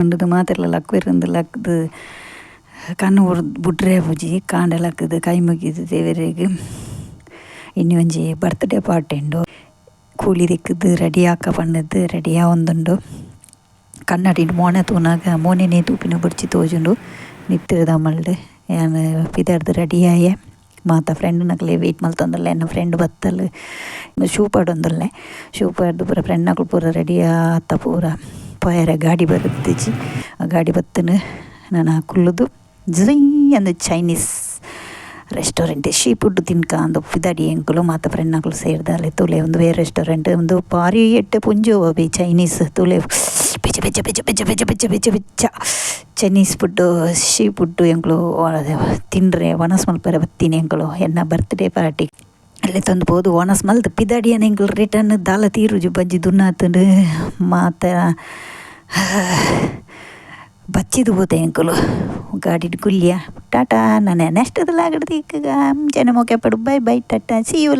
ಪಂಡುದು ಮಾತೆರ್ಲ ಲಕ್ಕುವೆರ್ ಇಂದ್ ಲಕ್ಕುದು ಕಣ್ಣು ಬುಡ್ರೆ ಆಪುಜಿ ಕಾಂಡೆ ಲಕ್ಕುದು ಕೈ ಮುಗಿದ್ ದೇವೆರೆಗ್. ಇನಿ ಒಂಜಿ ಬರ್ತ್ಡೇ ಪಾರ್ಟಿ ಉಂಡು ಕೂಲಿ ದೆಕ್ಕುದು ರೆಡಿ ಆಕ ಪಂಡುದು ರೆಡಿ ಆವೊಂದುಂಡು ಕನ್ನಡಿಡ್ ಮೋನೆ ತೂನಗ ಮೋನೆನೆ ತೂಪಿನ ಬೊರ್ಚಿ ತೋಜುಂಡು ಮಿತ್ತುದ ಮಲ್ಡ್ ಯಾನ್ ಪಿದಾಡ್ದ್ ರೆಡಿ ಆಯೆ ಮಾತ ಫ್ರೆಂಡ್ ನಕುಲೆ ವೈಟ್ ಮಂತೊಂದುಲ್ಲೆ ಎನ್ನ ಫ್ರೆಂಡ್ ಬತ್ತಲ್ ಶೂ ಪಾಡೊಂದುಲ್ಲೆ ಶೂ ಪಾಡ್ದ್ ಪೂರ ಫ್ರೆಂಡ್ ನಕುಲು ಪೂರ ರೆಡಿ ಆತ ಪೂರ ಪೋಯೆರೆ ಗಾಡಿ ಬತ್ತಿಜಿ ಆ ಗಾಡಿ ಬತ್ತುಂಡು ನನ ಕುಲ್ಲುದು ಜುಂಯ್ ಅಂದ್ ಚೈನೀಸ್ ರೆಸ್ಟೋರೆಂಟ್ ಶೀ ಫುಡ್ ತಿನ್ಕ ಅಂದ್ ಪಿದಾಡಿಯೆ ಎಂಕುಲು ಮಾತ ಫ್ರೆಂಡ್ ನಕುಲು ಸೇರ್ದ್ ಅಲೆ ತೂಲೆ ಉಂದುವೆ ರೆಸ್ಟೋರೆಂಟ್ ಉಂದು ಬಾರಿ ಎಡ್ಡೆ ಪೊಂಜೋವು ಅವೇ ಚೈನೀಸ್ ತೂಲೆ ಬೆಚ್ಚ ಬೆಚ್ಚ ಬೆಚ್ಚ ಬೆಚ್ಚ ಬೆಚ್ಚ ಬೆಚ್ಚ ಬೆಚ್ಚ ಬೆಚ್ಚ ಚೈನೀಸ್ ಫುಡ್ ಶೀ ಫುಡ್ ಎಂಕುಲು ತಿನ್ರೆ ವನಸ್ ಮನ್ಪೆರೆ ಬತ್ತಿನಿ ಎಂಕುಲು ಎನ್ನ ಬರ್ತ್ಡೇ ಪಾರ್ಟಿ ಲೆತೊಂದು ಪೋದು ವನಸ್ ಮಲ್ತ್ ಪಿದಾಡಿಯೆನ ಎಂಕುಲು ರಿಟರ್ನ್ ದಾಲ ತೀರುಜಿ ಬಂಜಿ ದುನ್ನ ಆತುಂಡು ಮಾತ ಬಚ್ಚಿದ್ ಪೋತ ಎಂಕುಲು ಗಾಡಿಡ್ ಕುಲ್ಲಿಯ ಟಾಟಾ ನನ ನೆಕ್ಸ್ಟ್ ವ್ಲೋಗ್ ಡ್ ತಿಕ್ಕುಗ ಅಂಚನೆ ಮೋಕೆ ಉಪ್ಪಡ್ bye bye tata see you.